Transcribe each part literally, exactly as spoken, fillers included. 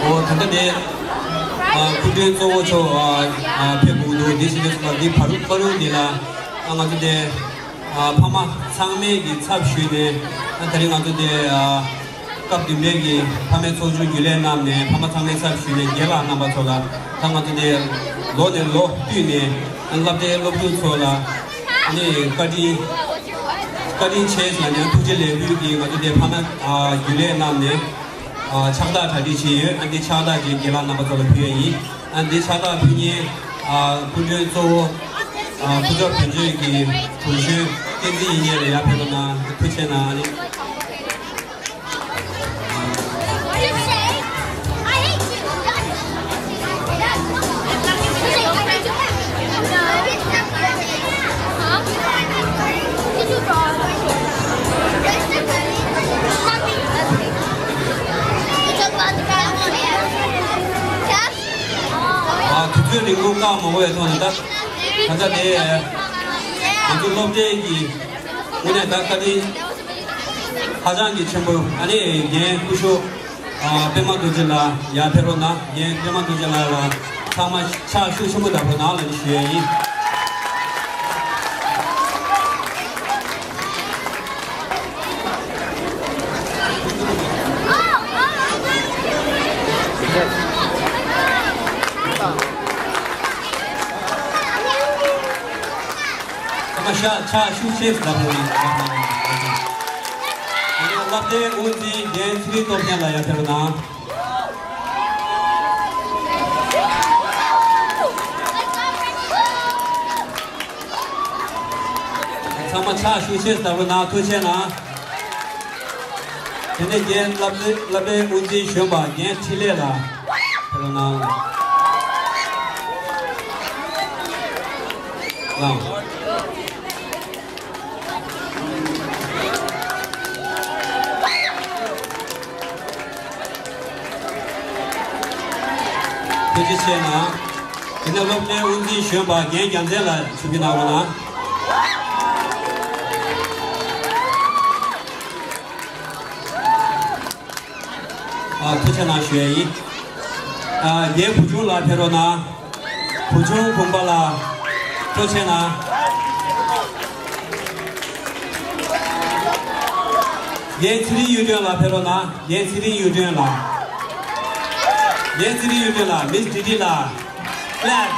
ཨོ་ད་ལྟ་དེ་ཨ་སྐུ་མགྲོན་གཙོ་བོ་མཆོག་ཨ་ཨ་ཕེབས་དགོས་འདུག་འདི་ཞིག་ལ་སོང་བ་འདི་ཕ་རུ་ཕ་རུ་འདི་ལ་ཨ་ང་ཚོ་དེ་ཨ་ཕ་མ་ཚང་མས་ཀྱི་ཚབ་ཞུས་ནས་ཨ་ད་རིང་ང་ཚོ་དེ་ཨ་སྐབས་བདུན་པའི་གི་ཕ་མའི་ཚོགས་ཆུང་རྒྱུན་ལས་གནང་ནས་ཕ་མ་ཚང་མའི་ཚབ་ཞུས་ནས་རྒན་ལགས་རྣམ་པ་ཚོ་ལ་ད་ང་ཚོ་དེ་ལོ་ནས་ལོ་བསྟུད་ནས་ཨ་སློབ་གྲྭའི་སློབ་ཕྲུག་ཚོ་ལ་ཨ་ནི་བཀའ་དྲིན་བཀའ་དྲིན་ཆེ་ཟེར་ནས་ཐུགས་རྗེ་ལེགས་འབུལ་གྱིས་ང་ཚོ་དེ་ཕ་མ་ཨ་རྒྱུན་ལས་གནང་ནས། ཨ་ཕྱག་རྟགས་གྲ་སྒྲིག་བྱས་ཡོད། ཨ་འདི་ཕྱག་རྟགས་ཀྱི་རྒན་ལགས་རྣམ་པ་ཚོ་ལ་ཕུལ་ཡས་ཡིན། ཨ་འདི་ཕྱག་རྟགས་ཕུལ་མཁན་ཨ་སྐུ་མགྲོན་གཙོ་བོ་ཨ་སྐུ་ཚབ་དོན་གཅོད་ཀྱི་དྲུང་གཞོན་བསྟན་འཛིན་ཡིན་མཁན་ལ་ཡར་ཕེབས་རོགས་གནང་། ཐུགས་རྗེ་གནང་། ཨ་ནི། ཨ་དུས་ཚོད་རིང་པོ་བཀག་མ་དགོས་པའི་ཐོག་ནས་ད་ད་ལྟ་དེ་ང་ཚོ་སློབ་གྲྭའི་གི་དངོས་གནས་ད་བཀའ་དྲིན་ཧ་ཅང་གི་ཆེན་པོ། ཨ་ནི་རྒན་སྐུ་ཞབས་ཨ་པད་མ་རྡོ་རྗེ་ལགས་ཡར་ཕེབས་རོགས་གནང་། རྒན་པད་མ་རྡོ་རྗེ་ལགས་ལ་ཚང་མ་ཕྱག་ཤུགས་ཆེན་པོ་བརྡབ་རོགས་གནང་ལབ་ནས་ཞུ་ཡས་ཡིན། ཚང་མ་ཕྱག་ཕྱག་ཤུགས་ཆེ་བརྡབ་རོགས་གནང་། སློབ་གྲྭའི་དབུ་འཛིན་རྒན་ཚེ་རིང་སྟོབས་ཆེན་ལགས་ཡར་ཕེབས་རོགས་གནང་། ཚང་མ་ཕྱག་ཤུགས་ཆེ་བརྡབ་རོགས་གནང་། ཐུགས་རྗེ་གནང་། དེ་ནས་རྒན་སློབ་གྲྭའི་སློབ་གྲྭའི་དབུ་འཛིན་གཞོན་པ་རྒན་འཕྲིན་ལས་ལགས་ཕེབས་རོགས་གནང་། ལགས། ཐུགས་རྗེ་ཆེ་གནང་། དེ་ནས་སློབ་གྲྭའི་དབུ་འཛིན་གཞོན་པ་རྒན་རྒྱལ་མཚན་ལགས་ཆིབས་བསྒྱུར་གནང་རོགས་གནང་། ཨ་ཐུགས་རྗེ་གནང་ཞུ་ཡས་ཡིན། ཨ་རྒན་བུ་ཆུང་ལགས་ཕེབས་རོགས་གནང་། བུ་ཆུང་དགོངས་པ་ལགས་ཐུགས་རྗེ་གནང་། རྒན་ཚེ་རིང་གཡུ་སྒྲོན་ལགས་ཕེབས་རོགས་གནང་། རྒན་ཚེ་རིང་གཡུ་སྒྲོན་ལགས། རྒན་ཚེ་རིང་གཡུ་སྒྲོན་ལགས། མིས་ཌི་ཌི་ལགས། ལགས།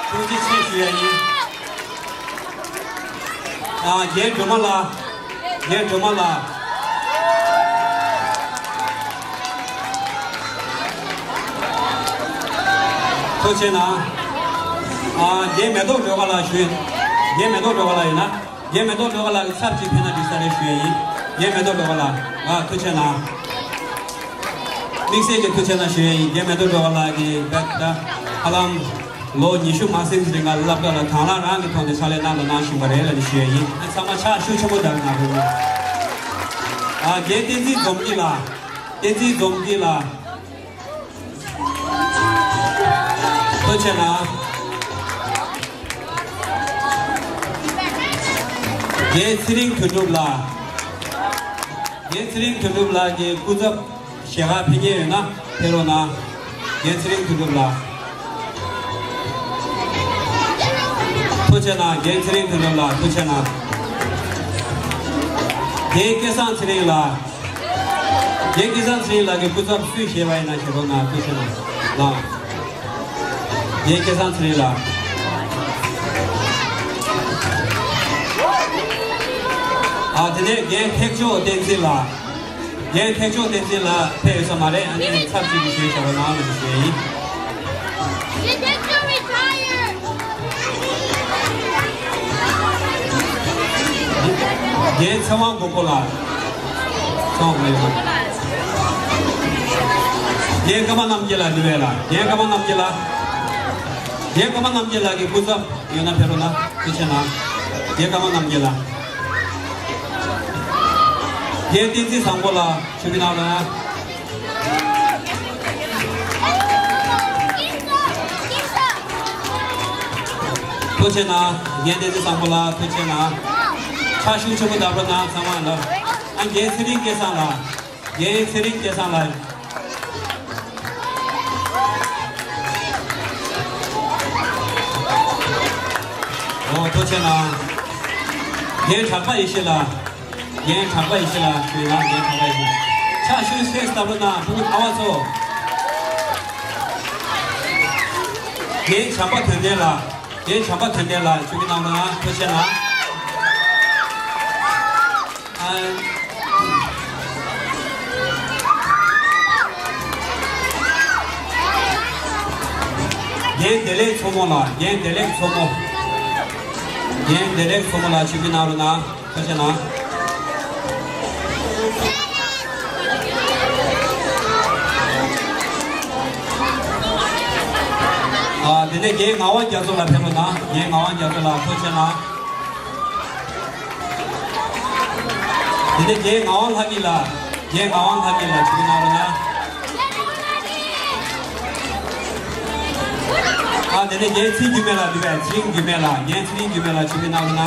ཐུགས་རྗེ་ཆེ་ཞུ་ཡ་ཡིན། ཨ་རྒན་སྒྲོལ་མ་ལགས། རྒན་སྒྲོལ་མ་ལགས། ཐུགས་རྗེ་གནང་། ཨ་རྒན་མེ་ཏོག་སྒྲོལ་དཀར་ལགས་ཞུ། རྒན་མེ་ཏོག་སྒྲོལ་དཀར་ལགས་ཡིན་ན། རྒན་མེ་ཏོག་སྒྲོལ་དཀར་ལགས་ཀྱི་ཚབ་ཅིག་ཕེབས་ན་འགྲིག་ས་རེད་ཞུ་ཡས་ཡིན། རྒན་མེ་ཏོག་སྒྲོལ་དཀར་ལགས། ཨ་ཐུགས་རྗེ་གནང་། དམིགས་བསལ་གྱི་ཐུགས་རྗེ་གནང་ཞུ་ཡས་ཡིན། རྒན་མེ་ཏོག་སྒྲོལ་དཀར་ལགས་ཀྱིས་ད་ཧ་ལམ་ལོ་ཉི་ཤུ་མ་ཟིན་གྱི་རིང་ལ་སློབ་གྲྭ་ལ་དང་བླངས་རང་གི་ཐོག་ནས་ཕྱག་ལས་གནང་དང་གནང་བཞིན་པ་རེད་ལབ་ནས་ཞུ་ཡས་ཡིན། ཚང་མ་ཕྱག་ཤུགས་ཆེན་པོ་བརྡབས་གནང་རོགས་གནང་། ཨ་རྒན་བསྟན་འཛིན་འཛོམས་སྐྱིད་ལགས། བསྟན་འཛིན་འཛོམས་སྐྱིད་ལགས། ཐུགས་རྗེ་གནང་། རྒན་ཚེ་རིང་དོན་གྲུབ་ལགས། རྒན་ཚེ་རིང་དོན་གྲུབ་ལགས་ཀྱི་སྐུ་ཚབ་ཞལ་ཁ་ཕེབས་མཁན་ཡོད་ན་ཕེབས་རོགས་གནང་། རྒན་ཚེ་རིང་དོན་གྲུབ་ལགས། ཐུགས་རྗེ་གནང་། རྒན་ཚེ་རིང་དོན་གྲུབ་ལགས་ཐུགས་རྗེ་གནང་། རྒན་སྐལ་བཟང་ཚེ་རིང་ལགས། རྒན་སྐལ་བཟང་ཚེ་རིང་ལགས་ཀྱི་སྐུ་ཚབ་སུས་ཞེས་པ་ཡིན་ན་ཞེས་རོགས་གནང་། ཐུགས་རྗེ་གནང་། ལགས། རྒན་སྐལ་བཟང་ཚེ་རིང་ལགས། ཨ་དེ་ནས་རྒན་ཐེག་མཆོག་བསྟན་འཛིན་ལགས། རྒན་ཐེག་མཆོག་བསྟན་འཛིན་ལགས་ཕེབས་ཡོད་ས་མ་རེད། ཨ་ནི་ཚབ་ཅིག་གིས་ཞུས་བཞག་པ་ནང་ལ་ཞུས་ཡིན། རྒན་ཚེ་དབང་མགོན་པོ་ལགས། ཚེ་དབང་མགོན་པོ་ལགས། རྒན་ཀརྨ་རྣམ་རྒྱལ་ལགས་འདི་བས་ལགས། རྒན་ཀརྨ་རྣམ་རྒྱལ་ལགས། རྒན་ཀརྨ་རྣམ་རྒྱལ་ལགས་ཀྱི་སྐུ་ཚབ་ཡོད་ན་ཕེབས་རོགས་གནང་། ཐུགས་རྗེ་གནང་། རྒན་ཀརྨ་རྣམ་རྒྱལ་ལགས། རྒན་བསྟན་འཛིན་བཟང་པོ་ལགས་ཆིབས་བསྒྱུར་གནང་རོགས་གནང་། ཐུགས་རྗེ་གནང་། རྒན་བསྟན་འཛིན་བཟང་པོ་ལགས་ཐུགས་རྗེ་གནང་། ཕྱག་ཤུགས་ཆེན་པོ་བརྡབ་རོགས་གནང་ཚང་མ་ལ། ཨ་རྒན་ཚེ་རིང་སྐལ་བཟང་ལགས། རྒན་ཚེ་རིང་སྐལ་བཟང་ལགས། ཐུགས་རྗེ་གནང་། རྒན་གྲགས་པ་ཡེ་ཤེས་ལགས། རྒན་གྲགས་པ་ཡེ་ཤེས་ལགས་ཞུས་ན། རྒན་གྲགས་པ་ཡེ་ཤེས་ལགས། ཕྱག་ཤུགས་ཆེ་ཙམ་གནང་། ཕྲུ་གུ་ཨ་བ་ཚོ། རྒན་བྱམས་པ་དོན་ལྡན་ལགས། རྒན་བྱམས་པ་དོན་ལྡན་ལགས་ཆུ་གི་ནང་ན་ཐུགས་རྗེ་གནང་། ཨ། རྒན་བདེ་ལེགས་མཚོ་མོ་ལགས། རྒན་བདེ་ལེགས་མཚོ་མོ། རྒན་བདེ་ལེགས་མཚོ་མོ་ལགས་ཆུ་གི་ནང་རུ་ན། ཐུགས་རྗེ་གནང་། ཨ། དེ་ནས་རྒན་ངག་དབང་རྒྱ་མཚོ་ལགས་ཕེབས་རོགས་གནང་། རྒན་ངག་དབང་རྒྱ་མཚོ་ལགས་ཐུགས་རྗེ་གནང་། དེ་ནས་རྒན་ངག་དབང་ལྷ་སྐྱིད་ལགས། རྒན་ངག་དབང་ལྷ་སྐྱིད་ལགས་ཆུ་གི་ནང་རུ་ན། ཨ། དེ་ནས་རྒན་ཚེ་རིང་འགྱུར་མེད་ལགས་འདུག་པས། ཚེ་རིང་འགྱུར་མེད་ལགས། རྒན་ཚེ་རིང་འགྱུར་མེད་ལགས་ཆུ་གི་ནང་རུ་ན།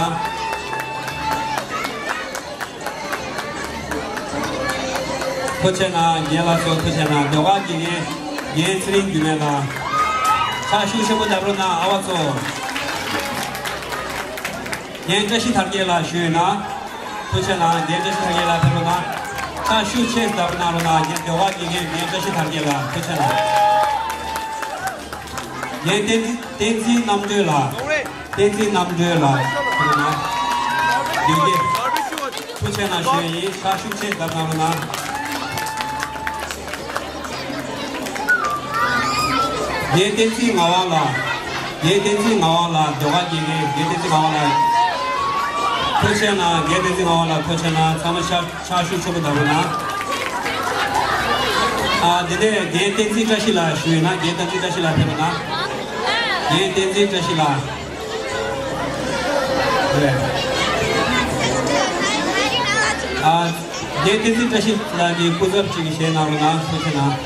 ཐུགས་རྗེ་གནང་། རྒན་ལགས་སོ། ཐུགས་རྗེ་གནང་། ཟློས་གར་དགེ་རྒན་རྒན་ཚེ་རིང་འགྱུར་མེད་ལགས། ཕྱག་ཤུགས་ཆེན་པོ་བརྡབ་རོགས་གནང་ཨ་བ་ཚོ། རྒན་བཀྲ་ཤིས་དར་རྒྱས་ལགས་ཞུས་ཡོད་ན། ཐུགས་རྗེ་གནང་། རྒན་བཀྲ་ཤིས་དར་རྒྱས་ལགས་ཕེབས་རོགས་གནང་། ཕྱག་ཤུགས་ཆེ་བརྡབ་གནང་རོགས་གནང་། རྒན་ཟློས་གར་དགེ་རྒན་རྒན་བཀྲ་ཤིས་དར་རྒྱས་ལགས་ཐུགས་རྗེ་གནང་། རྒན་བསྟན་འཛིན། བསྟན་འཛིན་རྣམ་གྲོལ་ལགས། བསྟན་འཛིན་རྣམ་གྲོལ་ལགས། ཐུགས་རྗེ་གནང་། ཐུགས་རྗེ་གནང་ཞུ་ཡ་ཡིན། ཕྱག་ཤུགས་ཆེ་བརྡབ་གནང་རོགས་གནང་། རྒན་བསྟན་འཛིན་ངག་དབང་ལགས། རྒན་བསྟན་འཛིན་ངག་དབང་ལགས། ཟློས་གར་དགེ་རྒན་རྒན་བསྟན་འཛིན་ངག་དབང་ལགས། ཐུགས་རྗེ་གནང་། རྒན་བསྟན་འཛིན་ངག་དབང་ལགས་ཐུགས་རྗེ་གནང་། ཚང་མ་ཕྱག་ཕྱག་ཤུགས་ཆེན་པོ་བརྡབ་རོགས་གནང་། ཨ། དེ་ནས་རྒན་བསྟན་འཛིན་བཀྲ་ཤིས་ལགས་ཞུས་ཡོད་ན། རྒན་བསྟན་འཛིན་བཀྲ་ཤིས་ལགས་ཕེབས་རོགས་གནང་། རྒན་བསྟན་འཛིན་བཀྲ་ཤིས་ལགས། རེད། ཨ། རྒན་བསྟན་འཛིན་བཀྲ་ཤིས་ལགས་ཀྱི་སྐུ་ཚབ་ཅིག་གིས་བཞེས་གནང་རོགས་གནང་། ཐུགས་རྗེ་གནང་།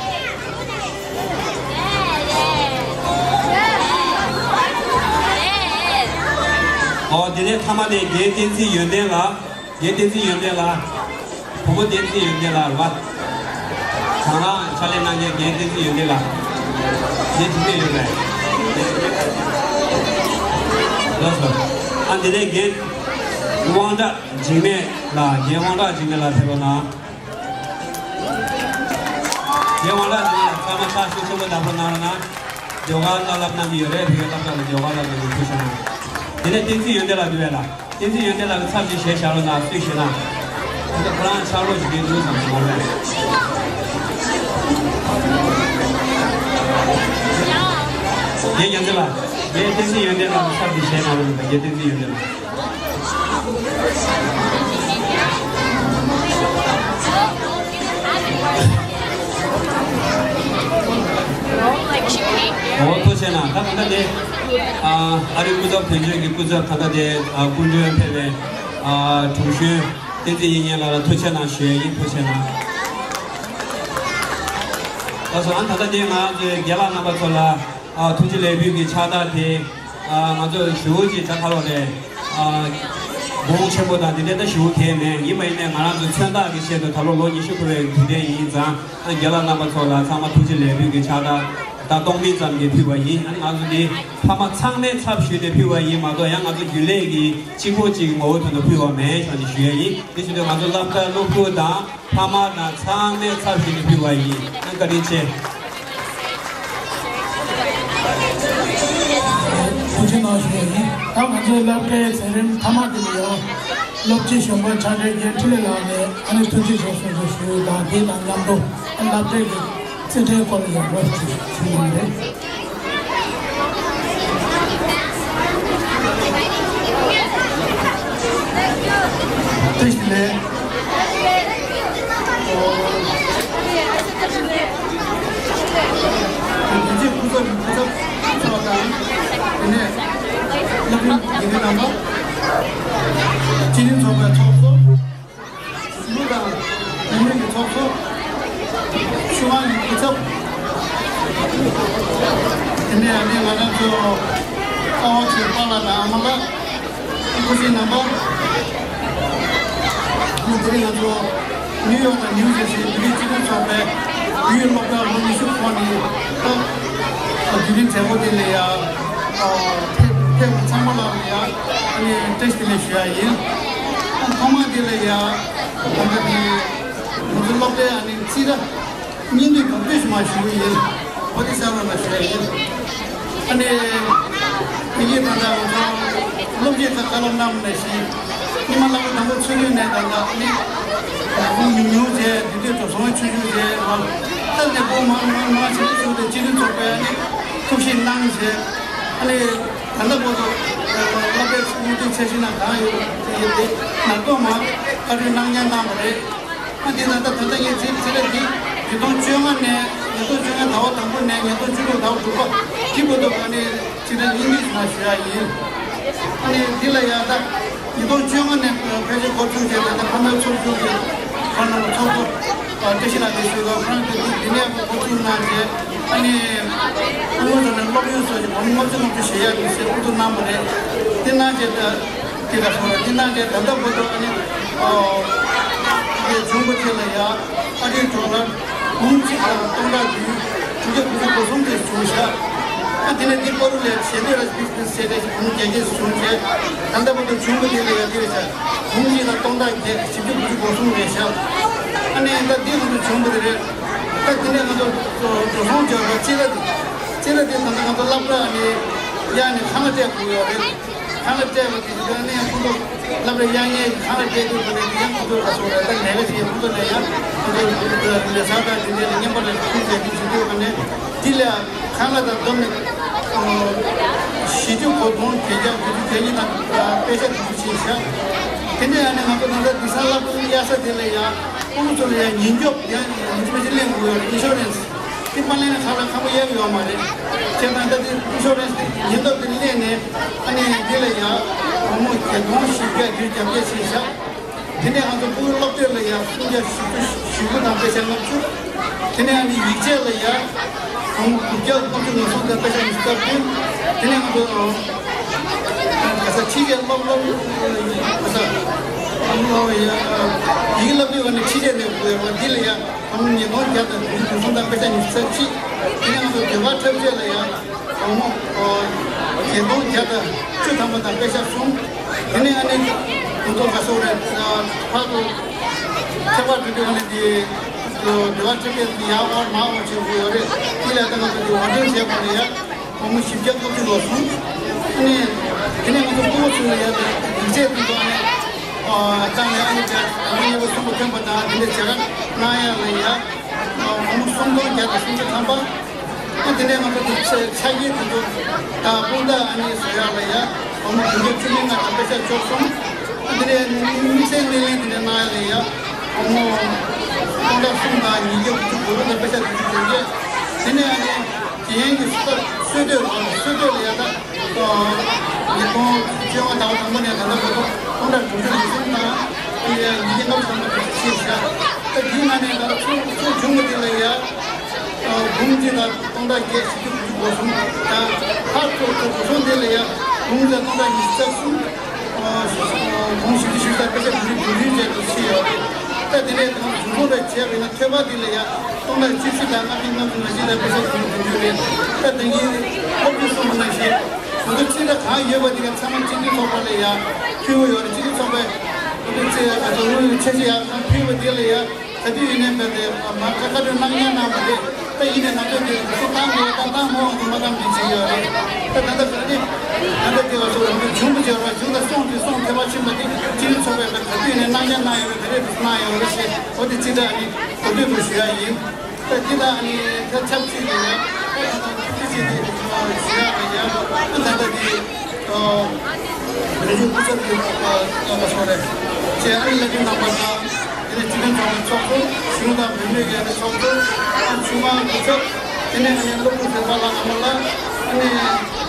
ཨོ། དེ་ནས་མཐའ་མ་ནས་རྒན་བསྟན་འཛིན་ཡོན་ཏན་ལགས། རྒན་བསྟན་འཛིན་ཡོན་ཏན་ལགས། བུ་མོ་བསྟན་འཛིན་ཡོན་ཏན་ལགས་རེད་པ། དང་བླངས་ཕྱག་ལས་གནང་མཁན་རྒན་བསྟན་འཛིན་ཡོན་ཏན་ལགས། རྒན་དྲི་མེད་ཡོད་པས། ལགས་སོ། ཨ། དེ་ནས་རྒན་དབང་གྲགས་འཇིགས་མེད་ལགས། རྒན་དབང་གྲགས་འཇིགས་མེད་ལགས་ཕེབས་རོགས་གནང་། རྒན་དབང་གྲགས་འཇིགས་མེད་ལགས་ཚང་མ་ཕྱག་ཤུགས་ཆེན་པོ་བརྡབ་རོགས་གནང་རོགས་གནང་། ཟློས་གར་བསླབ་གནང་གི་ཡོད་རེད། བོད་ཡིག་བསླབ་གྲྭ་ལ་ཟློས་གར་བསླབ་གནང་གི་ཐུགས་རྗེ་གནང་། དེ་ནས་བསྟན་འཛིན་ཡོན་ཏན་ལགས་འདུག་པས་ལགས། བསྟན་འཛིན་ཡོན་ཏན་ལགས་ཀྱི་ཚབ་ཅིག་བཞེས་བཞག་རོགས་གནང་། སུས་ཞུས་ན། ད་ལྟ་ཁོ་རང་ཕྱག་རོགས་བྱེད་མཁན་འདུག་བསམ་སོང་བ་རེད། རྒན་རྒྱལ་མཚན་ལགས། རྒན་བསྟན་འཛིན་ཡོན་ཏན་ལགས་ཀྱི་ཚབ་ཅིག་བཞེས་གནང་རོགས་གནང་། རྒན་བསྟན་འཛིན་ཡོན་ཏན་ལགས། འོ། ཐུགས་རྗེ་གནང་། ད་ད་ལྟ་དེ། ཨ། ཨ་རིའི་སྐུ་ཚབ་དོན་གཅོད་ཀྱི་སྐུ་ཚབ་ད་ལྟ་དེ། ཨ། སྐུ་མགྲོན་ཕེབས་པའི། ཨ། དྲུང་གཞོན་བསྟན་འཛིན་དབྱིག་གཉེན་ལགས་ལ་ཐུགས་རྗེ་གནང་ཞུ་ཡ་ཡིན། ཐུགས་རྗེ་གནང་། ལགས་སོ། ཨ། ད་ལྟ་དེ་ང་ཚོའི་རྒན་ལགས་རྣམ་པ་ཚོ་ལ། ཨ། ཐུགས་རྗེ་ལེགས་འབུལ་གྱི་ཕྱག་རྟགས་དེ། ཨ། ང་ཚོ་ཞུ་བོ་ཅིག་ད་ག་ལོ་རེད། ཨ། གོང་ཆེན་པོ་དང་དེ་འདྲ་ད་ཞུ་བོ་གལ་མེད། ཡིན་པ་ཡིན་ནའི་ང་རང་ཚོ་མཚོན་རྟགས་ཀྱི་ཆེད་དུ་ད་ལོ་ལོ་ཉི་ཤུ་འཁོར་བའི་དུས་དྲན་ཡིན་ཙང་། ཨ། རྒན་ལགས་རྣམ་པ་ཚོ་ལ་ཚང་མ་ཐུགས་རྗེ་ལེགས་འབུལ་གྱི་ཕྱག་རྟགས་ད་སྟོང་མིན་ཙམ་གྱིས་ཕུལ་བ་ཡིན། ཨ། ང་ཚོ་འདི་ཕ་མ་ཚང་མའི་ཚབ་ཞུས་ཏེ་ཕུལ་བ་ཡིན་མ་གཏོགས། ཡང་ང་ཚོ་རྒྱུན་ལས་ཀྱི་གཅིག་པོ་གཅིག་ངོ་བོ་དོན་དུ་ཕུལ་བ་མེད་ཞུ་ནས་ཞུ་ཡ་ཡིན། དེ་བཞིན་དུ་ང་ཚོ་སློབ་གྲྭ་སློབ་ཕྲུག་དང་། ཕ་མ་དང་ཚང་མའི་ཚབ་ཞུས་ནས་ཕུལ་བ་ཡིན། བཀའ་དྲིན་ཆེ། ཐུགས་རྗེ་གནང་ཞུ་ཡ་ཡིན། ད་ང་ཚོའི་སློབ་གྲྭའི་མཛད་རིམ་མཐའ་མ་དེ་ལ་ཡང་སློབ་སྤྱི་གཞོན་པ་ཕྱག་སྦྲེལ་རྒན་འཕྲིན་ལས་ལགས་ནས་ཨ་ནི་ཐུགས་རྗེ་ཆེ་གསུང་ཆོས་ཞུ་དང་། དེ་དང་མཉམ་དུ་སློབ་གྲྭའི་གི་རྩིས་ཁྲའི་སྐོར་ལ་ཡང་རོབ་ཅིག་ཞུ་ཡོང་གི་རེད། བཀྲ་ཤིས་བདེ་ལེགས། དེ་རྗེས་སྐུ་ཚབ་སྐུ་ཚབ་ཚོགས་དང་། དེ་ནས་སློབ་དཔོན་དགེ་འདུན་རྣམ་པ། སྤྱི་མཐུན་ཚོགས་པའི་ཚོགས་གཙོ། ལུགས་དང་མི་མང་གི་ཚོགས་གཙོ། ཆུ་དབང་གི་སྐུ་ཚབ། དེ་ནས་ཨ་ནི་ང་རང་ཚོ་ཨ་བ་ཚོའི་པཱ་ལགས་དང་ཨ་མ་ལགས། སྐུ་མཁྱེན་རྣམ་པ། ཨ་ནི་དེ་རིང་ང་ཚོ་ནིའུ་ཡོག་དང་ནིའུ་ཇར་སིའི་བོད་རིགས་སྤྱི་མཐུན་ཚོགས་པའི་བོད་ཡིག་སློབ་གྲྭ་ལོ་ཉི་ཤུ་འཁོར་ནས། ད་བརྒྱུད་རིམ་མཛད་སྒོ་དེ་ལ་ཡང་ཕེབས། ཕེབས་པ་ཚང་མ་ལ་ཡ་ཨ་ནི་བཀྲ་ཤིས་བདེ་ལེགས་ཞུ་ཡ་ཡིན། ཨ་ཐོག་མ་འདི་ལ་ཡ་ད་ལྟ་དེ་ང་ཚོ་སློབ་གྲྭའི་ཨ་ནི་རྩིས་ར་སྙིང་བསྡུས་གོ་བསྡུས་ཤིག་མ་ཞུ་གི་ཡིན། ཨོ་དེ་གསར་པ་ལ་ཞུ་ཡ་ཡིན། ཨ་ནི་དེ་གིས་ད་ལྟ་ང་ཚོ་སློབ་སྤྱིའི་ཁ་བཀའ་སློབ་གནང་བ་ནང་བཞིན་ཉི་མ་ལྷག་པ་དང་པོ་ཚུགས་ཡུན་ནས་ད་ལྟ་ཨ་ནི་ལ་ཁུངས་ཉུང་ཉུང་བྱས། དེ་དུས་འགྲོ་སོང་ཆུང་ཆུང་བྱས། ཨ་ནི་ད་ལས་ཁུངས་མང་མང་མང་ཆེ་ཆུང་དེ་སྤྱི་མཐུན་ཚོགས་པས་ཨ་ནི་ཐུགས་ཞིབ་གནང་བྱས། ཨ་ནི་ད་ལྟ་བར་དུ་སློབ་གྲྭའི་སྲིད་བློན་ཚད་གཞི་ནང་གང་ཡོད་ཡོད་དེ་ནར་ཐོག་མ་བཀའ་འཁྲོལ་གནང་མཁན་གནང་བ་རེད། ཨ་དེ་ད་ལྟ་ད་ལྟ་ངས་ཚེ་ཚེ་རབས་འདི་ཉིས་སྟོང་བཅོ་ལྔ་ནས་ཉིས་སྟོང་བཅོ་ལྔ་ཟླ་བ་དང་པོ་ནས་ཉིས་སྟོང་བཅུ་དྲུག་ཟླ་བ་དྲུག་པ་དེ་བར་དུ་ཨ་ནི་ཚེ་རབས་སྙིང་བསྡུས་ནང་ཞུ་ཡ་ཡིན། ཨ་ནི་འདི་ལ་ཡ་ད་ཉིས་སྟོང་བཅོ་ལྔ་ནས་ཕལ་ཆེར་འགོ་བཙུགས་བྱས་ད་ལྟ་ཕ་མའི་ཚོགས་ཆུང་གི་ཁོང་རྣམ་པ་ཚོགས་གཙོ་བཀྲ་ཤིས་ལགས་ཀྱིས་གསོལ་ཁ་ཁོང་གིས་འདི་ནས་འགོ་བཙུགས་གནང་རྗེས་ཨ་ནི་ཨ་ནི་ཚོ་ནས་སློབ་ཡོན་སོགས་ཀྱི་སྒོར་མོ་ལྔ་བཅུ་ལྔ་བཅུ་བཞེས་ཡག་གི་ཞེས་དབུ་བསྡུ་གནང་བ་རེད། དེ་གནང་རྗེས་ད་དེ་ལ་སོང་བ་དེ་གནང་རྗེས་ད་ལྟ་བར་དུ་ཨ་ནི་ཨ་ནི་བྱུང་བ་དེ་ལ་ཡ་ཨ་རིའི་ཌོ་ལར་འབུམ་གཅིག་དང་སྟོང་ཕྲག་བདུན་དྲུག་བརྒྱ་དགུ་བཅུ་གོ་གསུམ་དེ་བྱུང་ཤག་ཨ་དེ་ནས་འདི་པ་རུ་ལས་ཞེ་འདོད་ར་སྤིས་སྤིས་ཟེར་ཏེ་འབུམ་བརྒྱད་བརྒྱད་བྱུང་རྗེས་ད་ལྟ་བར་དུ་བྱུང་བ་དེ་ལ་ཡ་དེ་རེད་ཤག་འབུམ་གཅིག་དང་སྟོང་ཕྲག་བརྒྱད་བཞི་བཅུ་དགུ་བཅུ་གོ་གསུམ་རེད་ཤག་ཨ་ནི་ད་འདི་ང་ཚོ་བྱུང་བ་དེ་རེད། ད་དེ་ནས་ང་ཚོ་འགྲོ་སོང་འབྱོར་བ་སྤྱི་ཟླ་དེ་སྤྱི་ཟླ་དེ་ད་ལྟ་ང་ཚོ་སློབ་གྲྭ་ནས་གཡར་ནས་ཁང་གླ་སྤྲད་དགོས་ཡོད་རེད། ཁང་གླ་སྤྲད་པ་དེ་དེ་ནས་ཁོང་ཚོ་སློབ་གྲྭ་གཡར་མཁན་ཁང་གླ་སྤྲད་དུས་ད་ནས་དེ་ཡང་ཁོང་ཚོ་ལ་སོགས་རེད། ད་ལས་ཀ་བྱེད་ཁོང་ཚོ་ལ་ཡང་ཁོང་ཚོ་ལས་ས་དང་དེ་འདྲའི་ལ་རྔན་པ་ལ་ཁུངས་བྱས་ཏེ་བྱེད་དུས་ད་ནས་དེ་ལ་ཁང་གླ་དང་བསྡོམས་ནས་བཞི་བཅུ་གོ་དོན་བརྒྱད་བརྒྱ་དགུ་བཅུ་གྱ་གཉིས་དང་པེ་ཤ་དགུ་བཅུ་ཕྱིན་ཤག་དེ་ནས་ཨ་ནི་ང་ཚོ་ད་ལྟ་དེང་སང་སློབ་གྲྭ་གཡར་ས་དེ་ལ་ཡང་ཁོང་ཚོ་ལ་ཡང་ཉེན་སྐྱོབ་ཡང་ཉེན་སྐྱོབ་ཅིག་ལེན་དགོས་ཡོད་རེད། ཨིན་ཤོ་རན་སི་དེ་མ་ལེན་ན་ཁ་ལ་ཁ་པོ་གཡར་ཡོད་མ་རེད། བྱས་ཙང་ད་དེ་ཨིན་ཤོ་རན་སི་དེ་ཉེན་སྟོབས་དེ་ལེན་ནས་ཨ་ནི་དེ་ལ་ཡང་སྒོར་མོ་བརྒྱད་སྟོང་བཞི་བརྒྱ་བདུན་བརྒྱད་བརྒྱ་ཕྱིན་ཤག་དེ་ནས་ང་ཚོ་ཕྲུ་གུ་སློབ་དེབ་ལ་ཡང་སུམ་བརྒྱ་བཞི་བཅུ་ཞེ་དགུ་དང་པེ་ཤ་ལྔ་བཅུ། དེ་ནས་ཨ་ནི་ཡིག་ཆས་ལ་ཡང་སྒོར་མོ་དགུ་བརྒྱ་ལྔ་བཅུ་ང་གསུམ་དང་པེ་ཤ་ཉི་ཤུ་རྩ་བདུན། དེ་ནས་ང་ཚོ་ག་ས་ཕྱི་རྒྱལ་སློབ་སློབ་ག་ས་ཡིག་སློབ་དེབ་ལ་ནི་ཕྱི་རྒྱལ་ནས་དགོས་པ་འདི་ལ་ཡང་སྒོར་མོ་ཉིས་སྟོང་བརྒྱ་དང་དགུ་བཅུ་གསུམ་དང་པེ་ཤ་ཉི་ཤུ་རྩ་གཅིག་དེ་ནས་ང་ཚོ་ཟློས་གར་འཁྲབ་ཆས་ལ་ཡང་སྒོར་མོ་བརྒྱད་སྟོང་བརྒྱ་དང་བཅུ་ཐམ་པ་དང་པེ་ཤ་གསུམ། དེ་ནས་ཨ་ནི་ང་ཚོ་ག་སོགས་རེད། ཕར་དུ་ཁྱད་པར་དུ་དུས་ཨ་ནི་དེ་དུ་དུ་བ་ཁྲི་པས་ཡར་འོར་མར་འོར་བྱེད་དགོས་ཡོད་རེད། དེ་ལས་ད་ང་ཚོ་དུ་འོར་འདྲེན་བྱེད་དགོས་རེད་ཡ། སྒོར་མོ་བཞི་བརྒྱ་ལྔ་བཅུ་ལོག་སོང་། ཨ་ནི་དེ་ནས་ང་ཚོ་སྤོ་བོ་ཚོ་ལ་ཡ་དེ་ཡིག་ཚད་དེ་ཚོ་ཨ་ནི་བཏང་ནས་ཨ་ནི་དེ་ཨ་ནི་ཉེ་པོ་གསུམ་པོ་ཐོན་པ་དང་དེ་འདྲ་བྱེད་ར་གནང་ཡ་ལ་ཡ། སྒོར་མོ་སུམ་སྟོང་བརྒྱ་དང་སུམ་ཅུ་ཐམ་པ། ཨ་དེ་ནས་ང་ཚོ་དེ་ཆ་ཆ་རྐྱེན་དེ་ཚོ་དང་དཔུང་རྟགས་ཨ་ནི་བཟོ་ཡག་ལ་ཡ་སྒོར་མོ་བདུན་བརྒྱ་བཅུ་མེད་ལྔ་དང་པེ་ཤ་བཅུ་གསུམ། ཨ་དེ་ནས་དམིགས་བསལ་སྣེ་ལེན་དེ་འདྲ་གནང་ཡག་ལ་ཡ་སྒོར་མོ་སྟོང་ཕྲག་གསུམ་དང་ཉིས་བརྒྱ་དགུ་བཅུ་གོ་དགུ་དང་པེ་ཤ་དྲུག་ཅུ་དོན་བརྒྱད། དེ་ནས་ཨ་ནི་དེ་ཡན་གྱི་སོ་སོ་སྟོད་ལ་སོ་སྟོད་ལ་ཡ་ད་ཉིས་སྟོང་བཅོ་ལྔ་ཟླ་བ་དང་པོ་ནས་ད་ལྟ་བར་དུ་སྟོང་ཕྲག་དྲུག་ཅུ་རེ་གསུམ་དང་ཨ་ནི་ཉིས་བརྒྱ་ལྔ་བཅུ་ཐམ་པ་དེ་ཚོ་ཕྱིན་ཤག་ད་དེའི་ནང་ནས་ད་ལྟ་ཚུར་ཚུར་བྱུང་བ་དེ་ལ་ཡ། འབུམ་གཅིག་དང་སྟོང་ཕྲག་བརྒྱད་བཞི་བཅུ་དགུ་བཅུ་གོ་གསུམ་དང་། ཧ་ཐོ་ཐོ་གོ་གསུམ་དེ་ལ་ཡང་འབུམ་གཅིག་དང་སྟོང་ཕྲག་ཉི་ཤུ་རྩ་གསུམ། འབུམ་བཞི་བཅུ་ཞེ་བཞི་དང་པེ་ཤ་བདུན་ཅུ་དོན་བདུན་བཅས་ཏེ་ཕྱིན་ཡོད་རེད། ད་དེ་ནས་དང་བྱུང་སོང་རེ་བྱས་པས་ན་ཐོས་པ་དེ་ལ་ཡང་སྟོང་ཕྲག་བཅུ་བཞི་དང་ལྔ་བཅུ་ལྔ་བཅུ་ང་བཞི་དང་པེ་ཤ་བདུན་ཅུ་དོན་བདུན་རེད། ད་དེང་གི་སློབ་ཕྲུག་གསུངས་པ་ནང་བཞིན་ང་ཚོ་སྤྱི་བཏང་གང་ཡོད་པ་དེ་ག་ཚང་མ་སྤྱི་འཐུས་ཚོགས་པ་ལ་ཡང་ཕུལ་བ་ཡོད་རེད། སྤྱི་འཐུས་ཚོགས་པས་ང་ཚོ་ཚེ་ང་ཚོ་དངུལ་ཆེ་ཆེ་ཡང་ཚང་ཕུལ་བ་དེ་ལ་ཡང་། ག་དུས་ཡིན་ནའི་བས་ཏེ་མ་ཁ་ཁ་དུས་གནང་མཁན་གནང་བ་རེད། ད་ཡིན་ནའི་ང་ཚོས་དེ་སུ་བཏང་དགོས་ད་བཏང་མ་འོང་དུ་མ་བཏང་གི་བྱེད་ཀྱི་ཡོད་རེད། ད་ད་ལྟ་ག་ནི་ད་ལྟ་དེ་བ་སོ་རང་ཚོ་བྱུང་བ་བྱས་ར་བྱུང་ད་སོང་དུས་སོང་ཐེ་བ་ཕྱིན་པ་དེ་སྤྱི་འཐུས་ཚོགས་པས་ད་ག་དུས་ཡིན་ནའི་གནང་མཁན་གནང་ཡོད་རེད། ད་རེས་དུ་གནང་ཡོད་རེད་ཞེས་འོ་དེ་ཅི་འདྲ་ནི་གོ་ཐོས་དུ་ཞུ་ཡ་ཡིན། ད་འདི་དང་ནི་ད་ཆབས་ཅིག་ཡིན་ན་ད་ད་ད་ཐུགས་རྗེ་ཆེ་དེ་ཞུ་ཡ་ཡ་ད་ད་ད་དེ། བོད་བརྒྱུད་སྐུ་ཚབ་ཀྱི་ཨ་ཨ་སོགས་རེད། ཅེས་ཨ་ནི་བླ་སྤྲུལ་རྣམ་པ་དང་། དེ་ནས་སྤྱི་མཐུན་ཚོགས་པའི་ཚོགས་གཙོ། གཞུང་དང་བུད་མེད་ཀྱི་ཨ་ནི་ཚོགས་གཙོ། ཨ་ཆུང་མ་སྐུ་ཚབ། དེ་ནས་ཨ་ནི་སློབ་ཕྲུག་ཚོའི་པཱ་ལགས་རྣམ་པ་ལ་ཨ་ནི་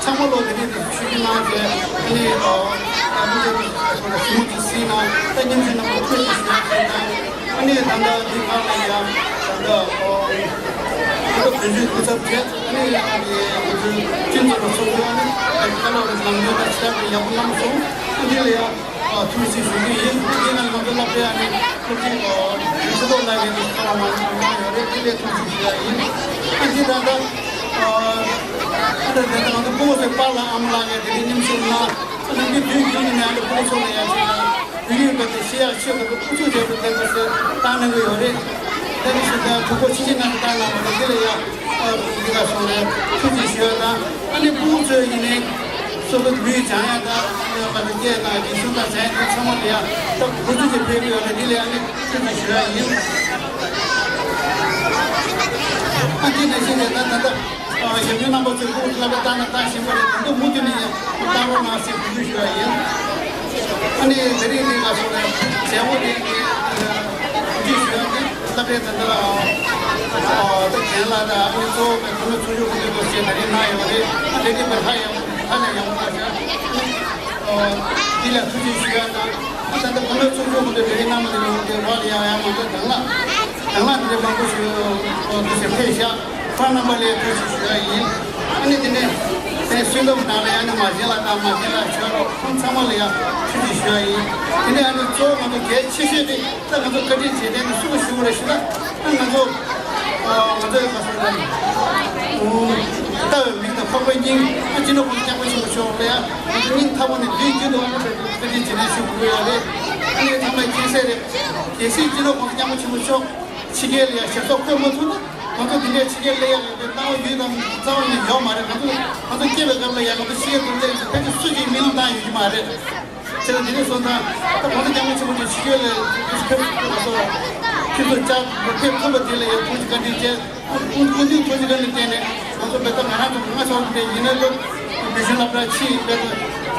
ཚང་མ་ལོ་དེ་ནས་དེ་ཞུ་རྒྱུ་གནང་བྱས་ཨ་ནི་ཨ་ཨ་སྐུ་ཚབ་ཀྱི་ཨ་སོགས་རེད། ཞུ་མོ་དེ་སྲིད་ན་ད་མཉམ་ཞུགས་རྣམ་པ་ཐུགས་རྗེ་ཆེ་ཞུ་ཡ་ཞུ་དང་། ཨ་ནི་ད་ལྟ་འདི་ག་ལ་ཡང་ད་ལྟ་ཨོ་ད་ལྟ་བོད་བརྒྱུད་སྐུ་ཚབ་བྱས་ཨ་ནི་ཡང་ང་ཚོའི་སྤྱི་ཚོགས་ལ་སོགས་ཡོད་ཨ་ནི་ད་ལྟ་ལོ་རེ་ནང་ཡོད་ད་ཕྱི་ལ་ཡག་པོ་གནང་སོང་། ཨ་འདི་ལ་ཡང་ཨ་ཐུགས་རྗེ་ཆེ་ཞུ་གི་ཡིན། འདི་ང་ང་ཚོ་སློབ་གྲྭའི་ཨ་ནི་སློབ་སྤྱི་ཨོ་རིག་སློབ་ལ་ཡང་འདི་ཁ་ལ་མ་གནང་ཡོད་རེད། འདི་ལས་ཐུགས་རྗེ་ཆེ་ཞུ་ཡ་ཡིན། ཨ་འདི་ད་ལྟ། ཨ་ད་དེ་དང་ང་ཚོ་སྤུ་གུ་ཚོའི་པཱ་ལགས་ཨ་མ་ལགས་ཀྱིས་དེ་རིང་མཉམ་ཞུགས་གནང་། ཨ་ད་འདི་དུས་རྒྱུན་དུ་ནས་ཨ་ད་སྤུ་གུ་ཚོ་ལ་ཡང་ཅིག་བོད་ཡིག་སྐབས་དེ་ཤེས་ཡག་ཆེད་དུ་ཨུ་ཚུགས་བྱས་པའི་ཐད་ཀ་སེ་བཏང་གནང་གི་ཡོད་རེད། དེ་ནི་ཞུ་དང་གྲོགས་པོ་ཆེ་ཆེ་རྣམས་ཀྱིས་བཏང་གནང་བ་རེད། འདི་ལ་ཡང་ཨ་འདི་ག་སོང་རེད། ཐུགས་རྗེ་ཞུ་ཡ་དང་། ཨ་ནི་སྤུ་གུ་ཚོས་ཡིན་ནའི་སོ་སོ་ལུས་སྦྱང་ཡ་དང་། ང་ཚོ་སྐད་དང་རིག་གཞུང་དང་། བྱས་ནས་ཚང་མ་ལ་ཡང་ད་འགོ་ཚུགས་ཀྱི་ཕེབས་ཀྱི་ཡོད་རེད། འདི་ལ་ཡང་ནི་ཐུགས་རྗེ་ཞུ་ཡ་ཡིན། ཨ་འདི་ནང་བཞིན་རེད། ད་ད་ལྟ་ཨ་ཞབས་ཞུ་རྣམ་པ་ཚོས་སྤུ་གུ་བསླབ་པའི་ལྟ་ན་ལྟ་བཞིན་པ་རེད། ད་འདི་མུ་མཐུད་ནས་ཡང་བསྟར་རོགས་གནང་ཟེར་འབོད་སྐུལ་ཞུ་ཡ་ཡིན། ཨ་ནི་དེ་རིང་འདི་ག་སོང་རེད། མཛད་སྒོ་འདི་གི་གོ་སྒྲིག་ཞུ་ཡ་གི་བསླབ་པའི་ད་ལྟ་ཨ་ད་རྒན་ལགས་དང་ཨ་ནི་གཙོ་བོ་པའི་བུད་མེད་ཚོགས་ཞུགས་སྐུ་མགྲོན་ཚོ་ཞེས་ད་རིང་གནང་ཡོད་རེད། ཨ་དེ་འདྲའི་པའི་ཧ་ཡང་ཧ་ལས་ཡག་པོ་གནང་ཤག་ཨ་འདི་ལ་ཐུགས་རྗེ་ཞུ་ཡ་དང་། ཨ་ད་ལྟ་བུད་མེད་ཚོགས་ཞུགས་སྐུ་མགྲོན་དེ་རིང་གནང་མ་དེ་ལོ་དེ་རོགས་ལ་ཡང་ཡང་མང་པོ་དང་ལ་དང་ལ་དེ་འདྲའི་མང་པོ་ཞིག་འདུག་ཟེར་ཕེབས་ཤག་ཁོང་རྣམ་པ་ལ་ཐུགས་རྗེ་ཞུ་ཡ་ཡིན། ཨ་ནི་དེ་ནས་དེ་ནས་སུན་ཏོམ་ནང་ལ་ཡང་ནི་མ་བྱན་ལ་དང་མ་བྱན་ལ་ཆོས་རོགས་ཁོང་ཚང་མ་ལ་ཡང་ཐུགས་རྗེ་ཞུ་ཡ་ཡིན། དེ་ནས་ཨ་ནི་གཙོ་བོ་ང་ཚོ་གལ་ཆེ་ཤོས་དེ། ད་ང་ཚོ་བཀའ་དྲིན་རྗེས་དྲན་དུ་སུ་ལ་ཞུ་དགོས་རེད་ཞུ་ན། ད་ང་ཚོ་ཨ་ང་ཚོའི་ག་སོང་ལ་ལྟ་བའི་མིག་དང་འཕགས་པའི་སྙིང་། ཨ་སྤྱི་ནོར་༸གོང་ས་༸སྐྱབས་མགོན་ཆེན་པོ་མཆོག་ལ་ཡང་ང་ཚོ་སྙིང་ཐག་པ་ནས་དུས་རྒྱུན་དུ་ཨ་ནི་བཀའ་དྲིན་རྗེས་དྲན་ཞུ་དགོས་ཡོད་རེད། ཨ་ནི་ཚང་མས་མཁྱེན་གསལ་རེད། གལ་སྲིད་སྤྱི་ནོར་༸གོང་ས་༸སྐྱབས་མགོན་ཆེན་པོ་མཆོག་ཕྱི་རྒྱལ་ལ་ཡང་ཞབས་སོར་འཁོད་མ་ཐུབ་ན། ང་ཚོ་འདི་འདྲའི་ཕྱི་རྒྱལ་སླེབས་ཡག་ཡོད་པའི་གནང་བ་ཡོད་དམ་རྩ་བ་ནས་ཡོད་མ་རེད། ང་ཚོ་ང་ཚོ་སྐྱེས་པའི་སྐབས་ལ་ཡང་ང་ཚོ་ཕྱི་རྒྱལ་དུ་སླེབས་ཕལ་ཆེར་སུ་གཅིག་སྨོན་ལམ་བཏང་ཡོད་ཀྱི་མ་རེད། བྱས་ཙང་འདི་ནས་བཟུང་ད་ད་༸གོང་ས་༸སྐྱབས་མགོན་ཆེན་པོ་མཆོག་ཕྱི་རྒྱལ་ལ་ཕེབས་ཐུབ་པ་སོགས་ཁྱེད་ཚོ་བཅར་ཕེབས་ཐུབ་པ་དེ་ལ་ཡང་ཐུགས་རྗེ་བཀའ་དྲིན་ཆེ། སྐུ་མདུན་ཐུགས་རྗེ་བཀའ་དྲིན་བརྟེན་ནས་ང་ཚོ་བོད་ད་ང་རང་ཚོ་ང་ཚོ་འདི་ཡིན་ན་ལོ་བོད་གཞུང་སློབ་གྲྭ་ཕྱིས་བོད་ད་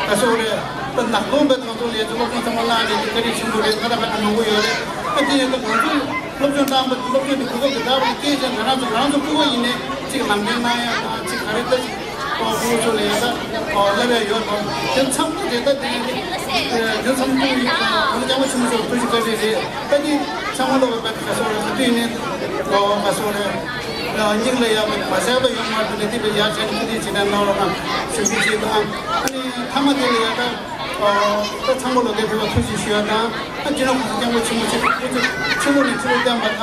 ག་སོགས་རེད། ད་ནག་ལོང་བོད་ང་ཚོ་ལས་ཚོ་སློབ་སྦྱོང་ཚང་མ་གནང་ནས་བཀའ་དྲིན་ཆེན་པོ་རེད། ང་ད་ག་ད་མང་པོ་ཡོད་རེད། ཨ་དེ་ཡིན་ད་ང་ཚོ་སློབ་སྦྱོང་བཏང་བ་སློབ་སྦྱོང་དེ་གོ་སྐབས་དེ་དག་པ་སྐྱེས་ཀྱང་ང་རང་ཚོ་ང་རང་ཚོ་སྤུ་གུ་ཡིན་ནས་ཅིག་ལམ་སྟོན་གནང་ཡ་དང་ཅིག་ག་རེ་ད་ཅིག་ཨོ་སྤུ་གུ་ཚོ་ལ་ཡ་ད་ཨོ་བསླབ་ཡ་ཡོད་དང་དེ་ཚང་མ་དེ་ད་དེ་དེ་ཚང་མ་ཡིན་ང་ཚོ་རྒྱལ་བ་ཆེན་པོ་ཚོ་ཐུགས་རྗེ་བཀའ་དྲིན་རེད། ད་དེ་ཚང་མ་ལོག་པའི་ད་ག་སོགས་རེད། ད་དུས་ནས་ཨོ་ག་སོགས་རེད། སྙིང་ལ་ཡ་མ་ཟད་པ་ཡོང་མ་ཐུབ་ནས་དེ་བས་ཡར་བྱས་ནས་ཐུགས་རྗེ་ཆེ་ནས་གནང་རོགས་གནང་ཞུ་རྒྱུ་ཅིག་དང་། ཨ་ནི་མཐའ་མ་དེ་ལ་ཡ་ད་ཨོ་ད་ཚང་མ་ལོག་པའི་ཕེབས་པ་ཐུགས་རྗེ་ཆེ་ཞུ་ཡ་དང་། ཨ་སྤྱི་ནོར་༸གོང་ས་༸སྐྱབས་མགོན་ཆེན་པོ་མཆོག་སྐུ་ཚེ་ཆེ་བོ་ནས་ཆེ་བོ་བརྟན་པ་དང་།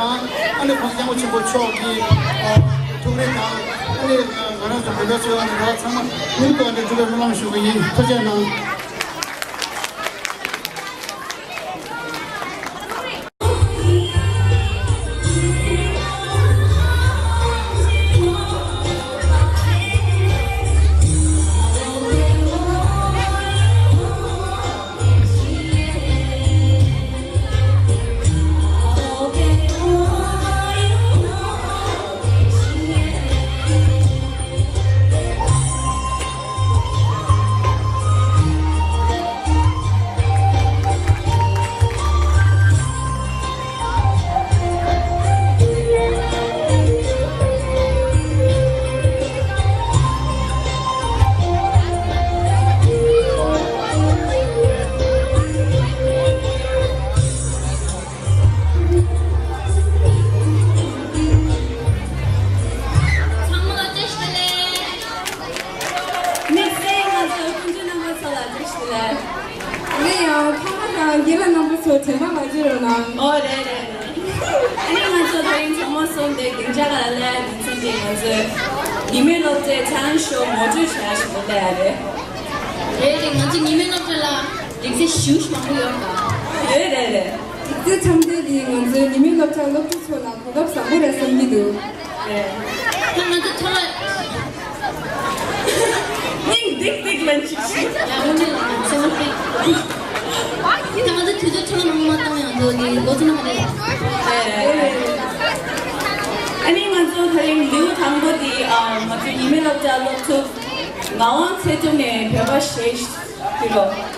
ཨ་ནི་༸གོང་ས་༸སྐྱབས་མགོན་ཆེན་པོ་མཆོག་གི་ཨོ་ཐུགས་རེ་དང་། ཨ་ནི་ང་རང་ཚོ་བོད་པའི་ཚོའི་ཨ་ནི་ར་ཚང་མ་མྱུར་དུ་ཨ་ནི་འགྲུབ་པའི་སྨོན་ལམ་ཞུ་གི་ཡིན། ཐུགས་རྗེ་གནང་། ཚང་མ་ལ་བཀྲ་ཤིས་བདེ་ལེགས། དམིགས་བསལ་ང་ཚོའི་སྐུ་མགྲོན་རྣམ་པ་ཚོ་ལ་བཀྲ་ཤིས་བདེ་ལེགས། ཨ་ནི་ཡང་ཕ་མ་དང་རྒན་ལགས་རྣམ་པ་ཚོ་དྲན་པ་མ་བརྗེད་རོགས་གནང་། ཨོ་རེད་རེད་རེད། ཨ་ནི་ང་ཚོ་དེ་རིང་ཚང་མ་གསུམ་དེ་སྡིངས་ཆ་ཁ་ལ་སླེབས་ཡ་རྒྱུ་མཚན་དེ་ང་ཚོའི་ཉི་མའི་སློབ་གྲྭའི་talent show ངོ་སྤྲོད་བྱ་ཡ་ཞིག་ཏུ་སླེབས་ཡ་རེད། རེད་རེད། ང་ཚོ་ཉི་མའི་སློབ་གྲྭ་ལ་སྒྲིག་གཞི་ཞེ་པོ་ཞིག་མང་པོ་ཡོད་རེད་ད། རེད་རེད་རེད། སྒྲིག་གཞི་འཆམ་མཐུན་འདི་ང་ཚོའི་ཉི་མའི་སློབ་གྲྭ་སློབ་ཕྲུག་ཚོ་ལ་གོ་སྐབས་བཟང་པོ་རེད་བསམ་གྱི་འདུག་ད་ང་ཚོ་ཐོག་ལ་སྙིང་ཏིག་ཏིག་ལན་ཅིག་ཞིག་ཡ་ཧོ་ནི་ལ་སེམས་པ་ཏིག་ད་ང་ཚོ་དུས་ཚོད་ཐོག་ལ་མང་མ་བཏང་ཡང་འདུག་ནི་ལོ་ཚོད་ནང་རེད། ཨ་ནི་ང་ཚོ་དེ་རིང་ལེའུ་དང་པོ་འདི་ང་ཚོ་ཉི་མའི་སློབ་གྲྭ་སློབ་ཕྲུག་ངག་དབང་ཚེ་རིང་ནས་བོད་པ་ཞེས་ཞུ་རོགས།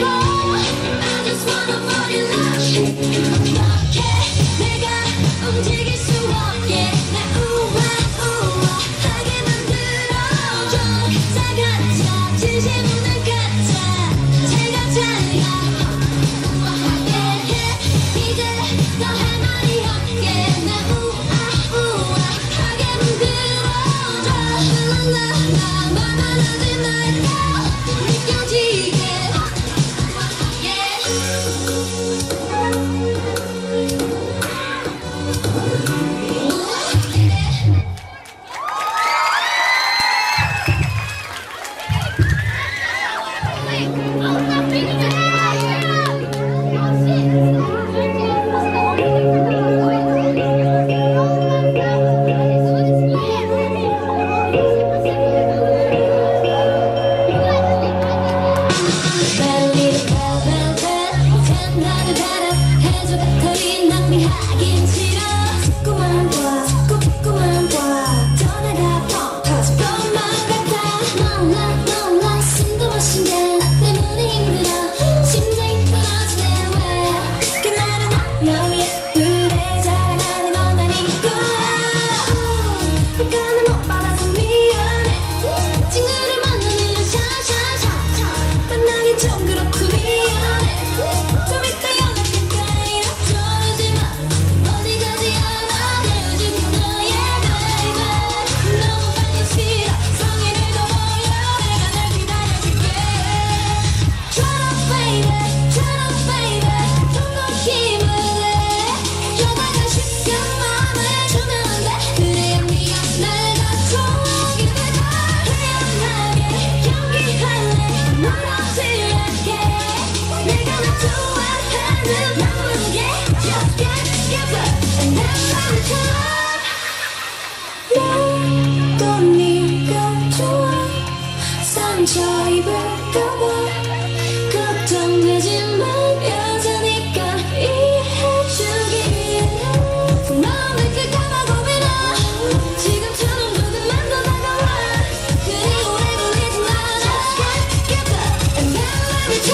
I just wanna fall in love. 어떻게 내가 움직일 수 없게 날 우아우아하게 만들어줘. 다 가짜, 진심 없는 가짜. 제가 잘가 우아하게 해. 이제 더 할 말이 없게 날 우아우아하게 만들어줘. 랄랄라, 말만 하지 말고 느껴지게. 상처 입을까봐 걱정되지만 여자니까 이해해주기에 마음의 필까봐 고민아 지금처럼 조금만 더 다가와 그리고 왜 걸리지 마 Just get together and then let me try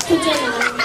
ཐུགས་རྗེ་གནང་།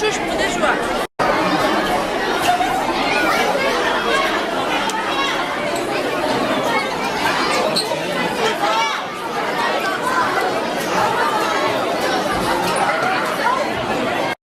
ཁྱེད་ཚོ་